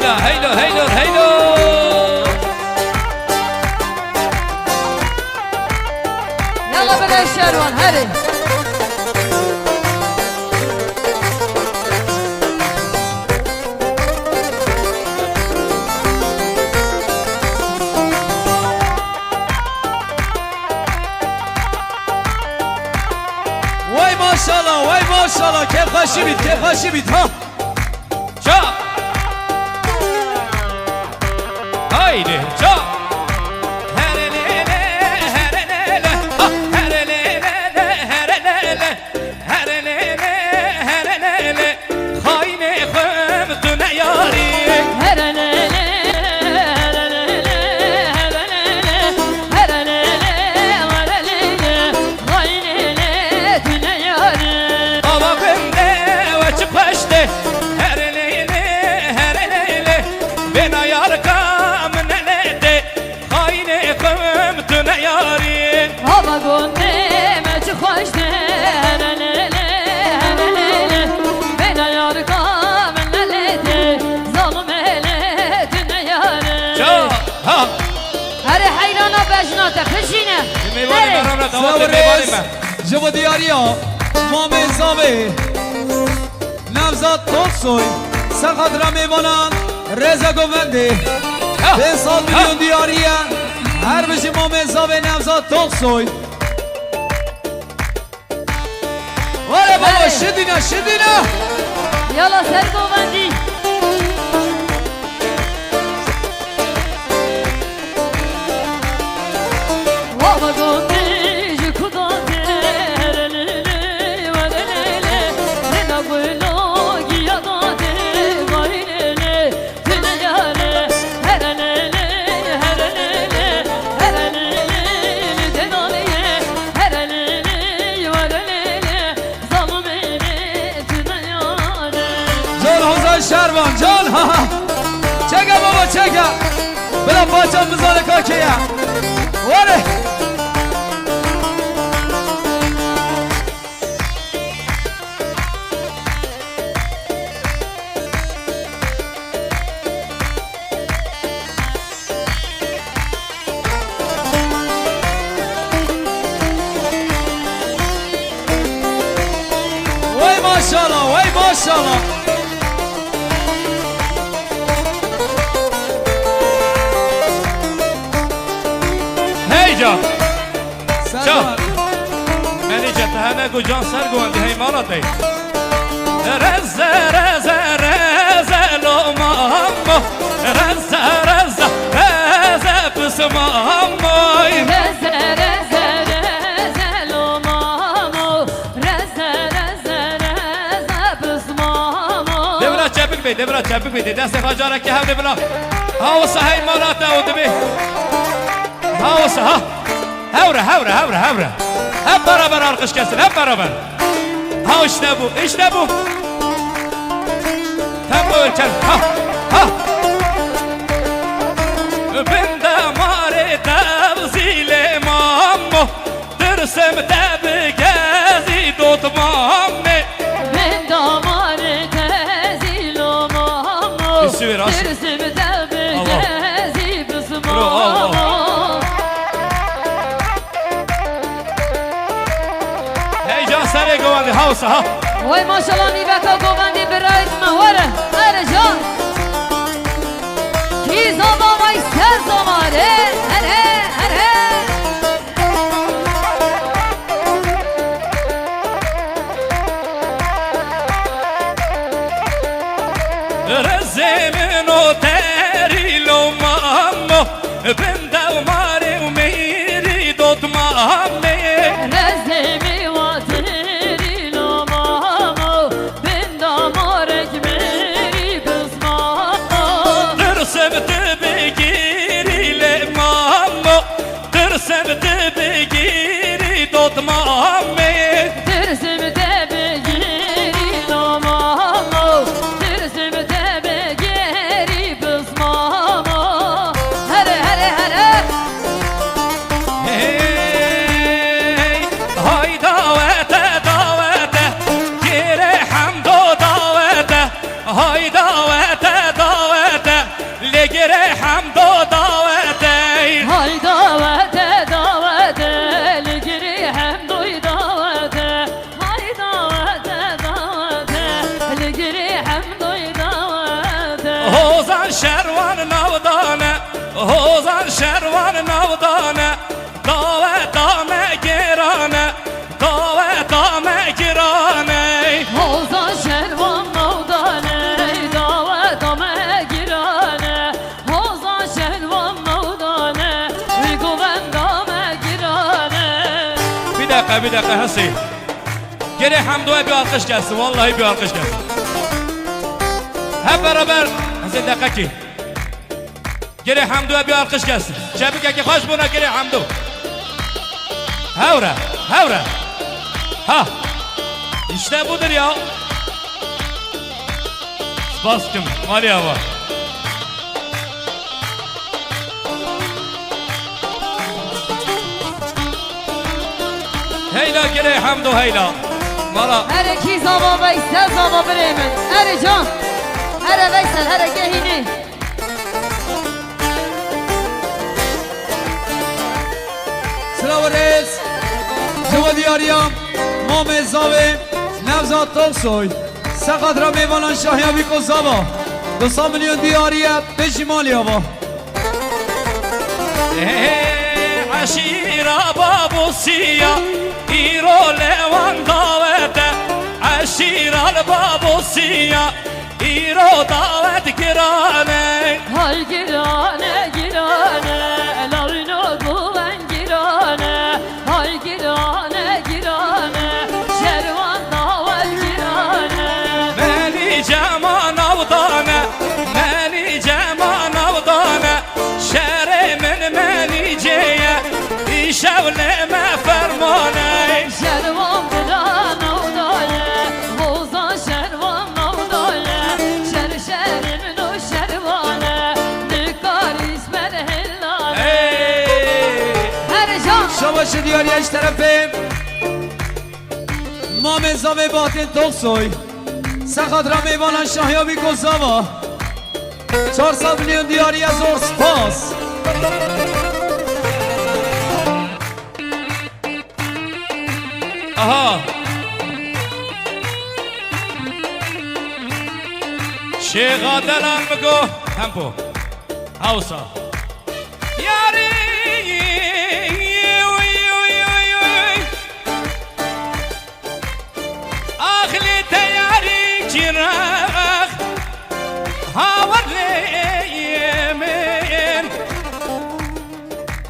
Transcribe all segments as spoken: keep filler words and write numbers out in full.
Heylo, heylo, heylo. Yala bire şerwan, herê. Vay maşallah, vay maşallah. Kêfxweşî bît, kêfxweşî bît, ha. Ça! Haydi, ça! Herelele, herelele, ha, herelele, herelele, herelele, herelele, xaynê xwe tune yarî. Herelele, herelele, herelele, herelele, herelele. Xaynê lê tune yare. Ava bende we çi xweş tê. Here lê lê, here lê lê. Bêna yarika min ne lê tê. Xaynê xwe tune yarî. Ava gondê me çi xweş tê. Here lê lê, here lê lê. Bêna yarika min ne lê tê. Zalimê lê tune yare. Ça, ha. Herê heyrana bejna te, pişîne. Ji mêvanê me re re dawetê mêvanê me. Ji bo diyariya Mamê Zavê Nevzat Tolsoy, ser xatira mêvanan rêza govendê. Ha! Pênc sal ha! Milyon diyariye. Her bijî Mamê Zavê Nevzat Tolsoy. Were baba, şidîne, şidîne. Yala ser govendî. Wava govendî ji kuda tê, here lê lê, were lê lê. Lê na gulo giya da tê, vay lê lê. Can Hozan Şervan, can, ha, ha. Çeke baba, çeke. Bila paça mizane kakeye. Were. Wey maşallah, wey maşallah. Hey can. Can. Melîce, te hene ku can ser guwendî hey mala te. Reze, reze, reze lo mamo. Reze, reze, reze pis mamo. Reze, reze, reze lo mamo. Reze, reze, reze pis mamo. Devra çepik bê, devra çepik bê. Destê xwe carekê hev dê bila. Ha wisa hey mala te û dibê. Ha wisa, ha. Hewre, hewre, hewre, hewre. Hep beraber alkış gelsin, hep beraber. Ha işte bu, işte bu. Tempo ölçer. Ha, ha. Bin damarê te zîlê mamo. Tirsim te bi gezî dot mamê. Bin damarê te zîlo mamo. Tirsim te bi gezî biz mamo. Hey can serê govendî, ha wisa, ha. Wey maşallah nîveka govendî birayt me were. Here can. Kî zama vay ser zama re. Here, here. Rezê min o terî lo mamo. Bin damarê û mêrî dot mamê. Rezê min wa terî lo mamo. Bin damarek mêrî biz mamo. Tirsim tu bigîrî lê mamo. Tirsim tu bigîrî dot mamê. Tirsim te bigîrî lo mamo. Tirsim te bigîrî biz mamo. Here, here, here. Bir dakika, hesê. Gerê Hemdo'ya bir alkış gelsin. Vallahi bir alkış gelsin. Hep beraber. Hesê, deqekî. Gerê Hemdo'ya bir alkış gelsin. Şebikekî xweş bona Gerê Hemdo. Hewre, hewre. Ha. İşte budur ya. Spas dikim. Malî ava. Heyla Gerê Hemdo, heyla. Mala. Here kî zava Veysel, zava birê min. Here can. Here Veysel, here gehînê. Silav û rêz. Ji bo diyariya Mamê Zavê Nevzat Toksoy. Seqat ra mêvanan şahiya bîko zava. Du sed milyon diyariye, pêşî malî ava. Ê, eşîra Babosiya, îro li wan dawet e. Eşîra li Babosiya, îro dawet giran e. Hay giran e, giran e, lawîno guven giran e. Hay giran e, giran e, şerwan dawet giran e. Melî cema navdane, melî cema navdane. Şerê min melîcê ye, îşev lê me fermane. Şerwan bira navdaye, boza şerwan navdaye. Şer şerê min o şerwane, nikarî ji ber hêlane. Hey! Here can. Şabaş diyariya ji terefê Mamê Zavê Bahattin Toksoy. Seqat ra mêvanan şahiya bîko zava. Çar sed milyon diyariye, zor spas. Aha. Şêxa delal mi go tempo. Hewsa. Yarî. Ax lê te yarî çirax, hawer lê min,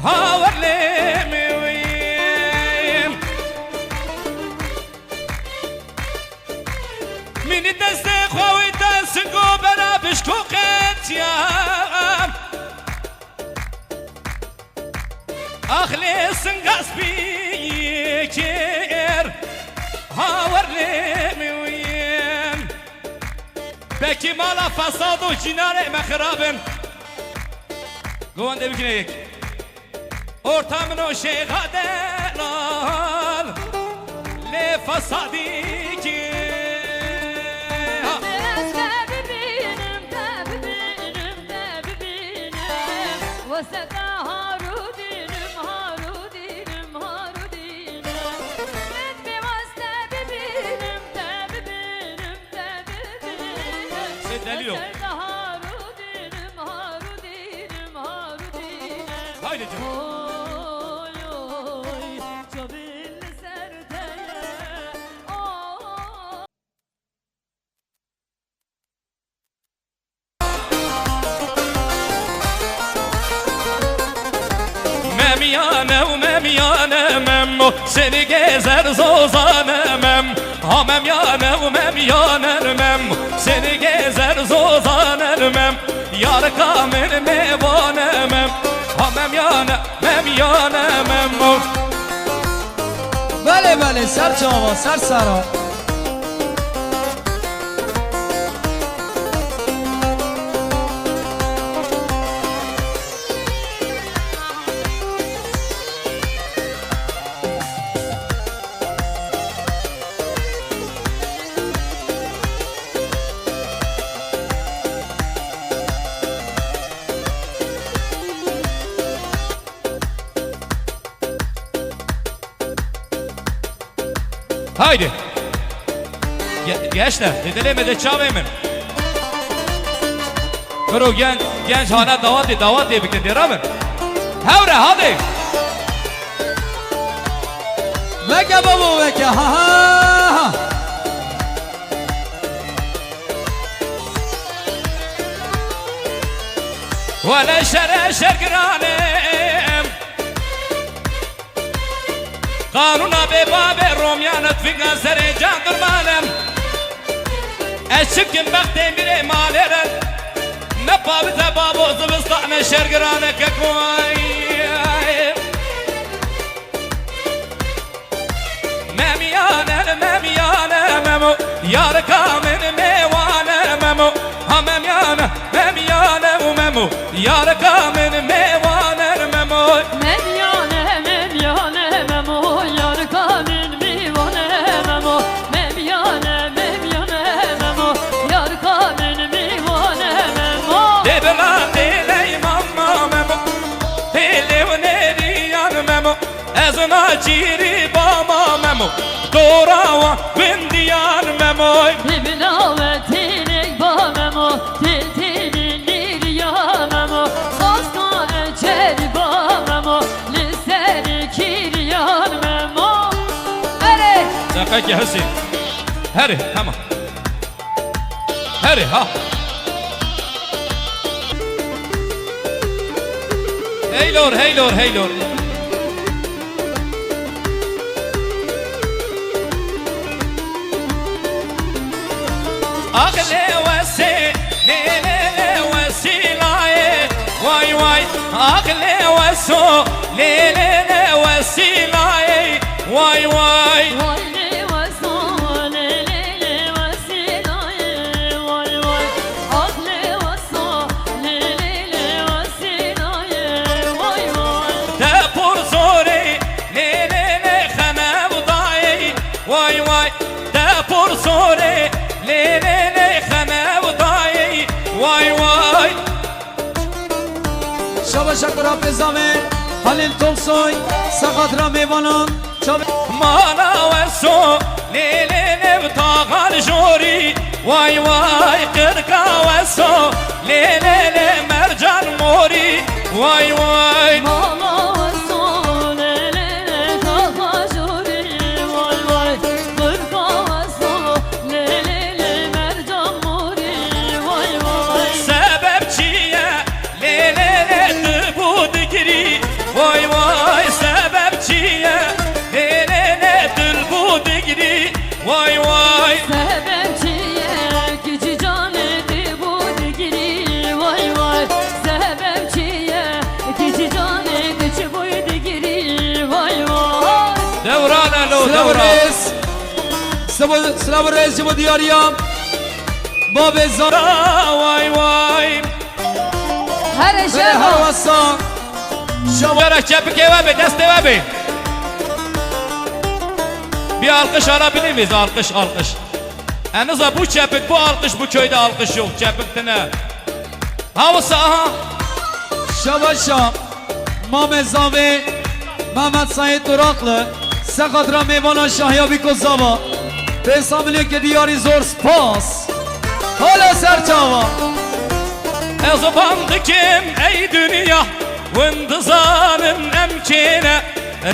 hawer lê min. Mînî destê xwe wî te singo bera bişko qetiya. Ax lê singa spî kir, hawer lê min wîn. Bekî mala fesad û cînarê me xirab in. Govendê bikine yek. Orta min o şêxa delal, lê fesadî kir. Ha. Ez te bibînim, te bibînim, te bibînim. Wese te harûdînim, harûdînim, harûdînim. Ez pê weste bibînim, te bibînim, te bibînim. Sê delî yo. Wese te harûdînim, harûdînim, harûdînim. Haydi canım. Oy, oy, çavên li ser te ye. Oh. Memiyane û memiyane memo, seni gezer zozane mem. Ha memiyane û memiyane memo, seni gezer zozane mem. Yarika min mêvane mem. Ha memiyane, memiyane memo. Belê, belê, ser çava, ser sera. Haydi. Ge-, gençler, dê dilê me dê çavê min. Biro genç, genç hana dawatê, dawatê bikin, dê rabin. Hewre, hadi. Veke babo, veke, ha, ha, ha. Wele şere şer giranim. Qanûna bê bavê romyan e, tfinga serê can durmanem. Ez çikim bextê mirê malê re. Me pavite bavo zivistane şergirane kekoy. Memiyane, memiyane, memo, yarika min mêwane, memo. Ha memiyane, memiyane û memo, yarika min mêwane, memo. Memiyane, memiyane, memo, yarika min mêwane, memo. Memiyane, memiyane, memo, yarika min mêwane, memo. Dê bila têley mama, memo, têlê û nêriyan, memo. Ez naçîrî bama memo, dora wan windiyan memoy. Himla we têlek ba memo, tê têlê nêriya memo. Xaska eçer ba memo, li serê kîriyan memo. Erê! Deqekê Hesî. Herê, tamam. Herê, ha. Hey lor, hey lor, hey lor. Aqlê wesê, lê lê lê wesîlayê, way way. Aqlê weso, lê lê lê wesîlayê, way way. Way lê weso, lê lê lê wesîlayê, way way. Aqlê weso, lê lê lê wesîlayê, way way. Te por zorê, lê lê lê xenevdayê, way way. Te por zorê, lê lê lê xenevdayê, way way. Şabaş Akura Pêzavê, Halil Tolsoy, Sexat ra mêvanan, çavê. Mana weso, lê lê lê taxan jorî, way way, qirka weso, lê lê lê mercan morî, way way. Mana weso, lê lê lê taxan jorî, way way, qirka weso, lê lê lê mercan morî, way way. Sebep çi ye? Lê lê lê tu bû digirî, way way, sebep çi ye? Lê lê lê tu bû digirî, way way. Sebep çi ye? Kiçî canê tu bû digirî, way way. Sebep çi ye? Kiçî canê tu çi bû digirî, way way. Dewran e lo, Silav û dewran. Rêz. Silav û, silav û rêz ji bo diyariya Babê Zara. Way way. Here Bere şeva. Her wasa. Şeva. Cara çepikê we be, destê we be. Bir alkış alabilir miyiz? Alkış, alkış. Eniza bu çepik, bu alkış, bu köyde alkış yok. Çepik tine. Ha wasa, aha. Şeva şa. Mame Zavê, Mehmet Said Duraklı, Sexat ra mêvana Şahya Bîko Zava. Pêsa milê ke diyarî zor spas. Hala ser çava. Ez van dikim ey dinya, hûn dizanin em kê ne.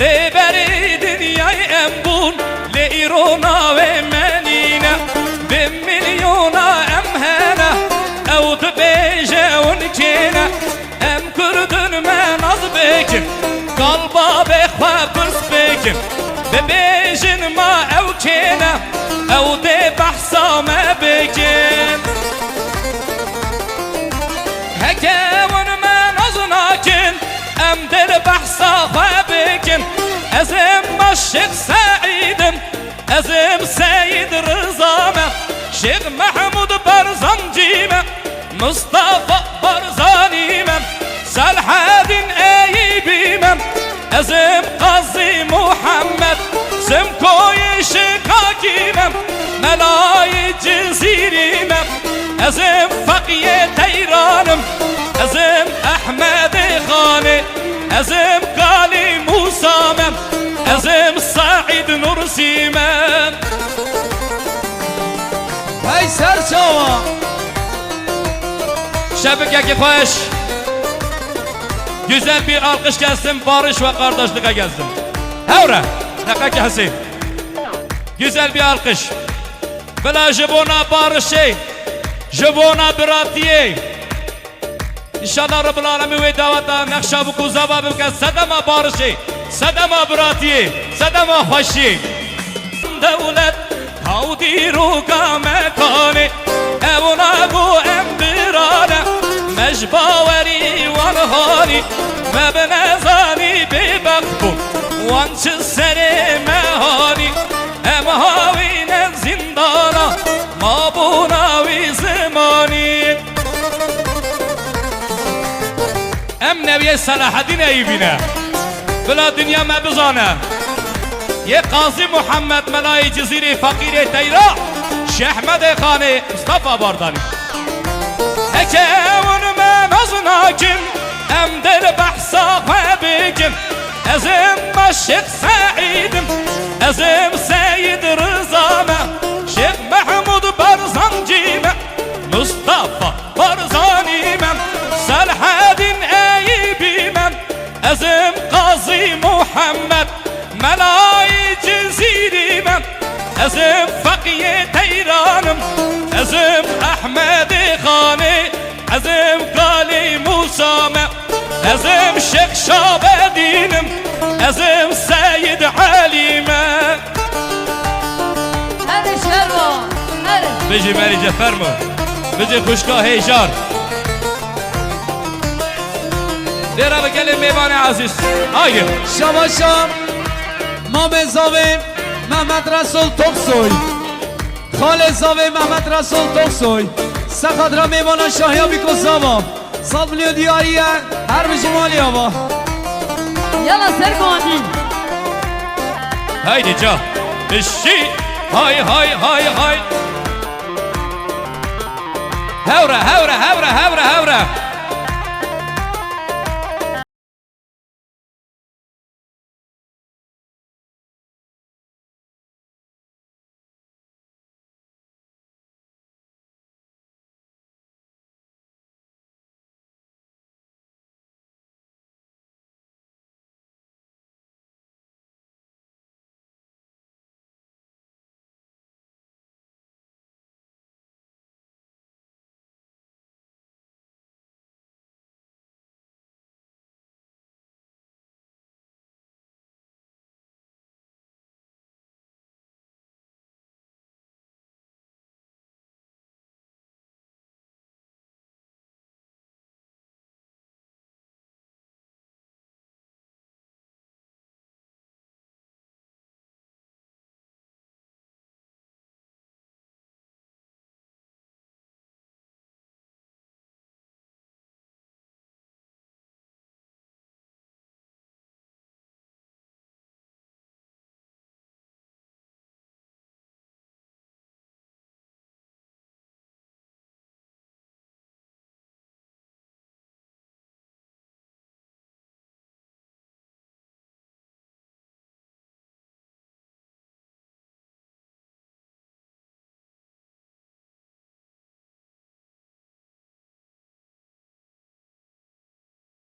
Rêberê dinyayê em bûn, lê îro navê me nîne. Bi milyona em hene, ew dibêje hûn kê ne. Em Kurdin me naz bikin, kal babê xwe pirs bikin. Bibêjin ma ew kê ne, ew dê behsa me bikin. Heke hûn me naz nakin, em dê li behsa xwe bikin. Ez ê ma Şêx Seîd im, ez ê Seyîd Riza me, Şêx Mehmûd Berzancî me, Mustafa Barzanî me, Selhedîn Eyîbî me, ez ê Qazî Muhammed, Simkoyê Şikakî me, Melayê Cizîrî me, ez ê Feqiyê Teyran im, ez ê Ehmedê Xanê, ez ê Kalî Mûsa me, ez ê Seîd Nursî me. Hey ser çawa. Şebikekî xweş. Güzel bir alkış gelsin, barış ve kardeşliğe gelsin. Hewre, deqekî Hesî. Güzel bir alkış. Bila ji bona barişê, ji bona biratiyê. Înşallah Rabbul Alemîn wê daweta nexşa bû ku zava bibike sedema barişê, sedema biratiyê. Sedema xweşiyê. Dewlet, taw dîroka me kanê, ew nago em birane, me ji bawerî wan hanî, me bi nezanî bêbext bûn, wan çi serê me hanî, em hawîne zîndana, mabûna wî zimanî. Em newiyê Selahedîn Eyûbî ne. Bila dinya me bizane. Yê Qazî Muhammed, Melayê Cizîrê, Feqîrê Teyra, Şêh Ehmedê Xanê, Mustafa Barzanî. Heke hûn me nas nakin, em dê li behsa xwe bikin. Ez im me Şêx Seîd im, ez im Seyîd Riza me, Şêx Mehmûd Barzanî me, Mustafa Barzanî me, Selahedîn Eyûbî me, ez im Qazî Muhammed, Melayê Cizîrî me, ez im Feqiyê Teyran im, ez im Ehmedê Xanê, ez im Kalê Mûsa me, ez im Şêx Şabedîn im, ez im Seyîd Elî me. Her iş, her o, her iş. Bijî Merî Cefermo. Bijî xwişka hêjar. Dêra bi gelê mêvanê ezîz. Haydi. Şabaşa mamê zavê Mehmet Resul Toksoy. Xalê zavê Mehmet Resul Toksoy. Sexadra mêvana şahiya bîko zava. Sed milyon diyarî ye, her bijî malê ava. Yala ser komandî. Haydi ca. Piştî. Hay, hay, hay, hay. Hewre, hewre, hewre, hewre, hewre.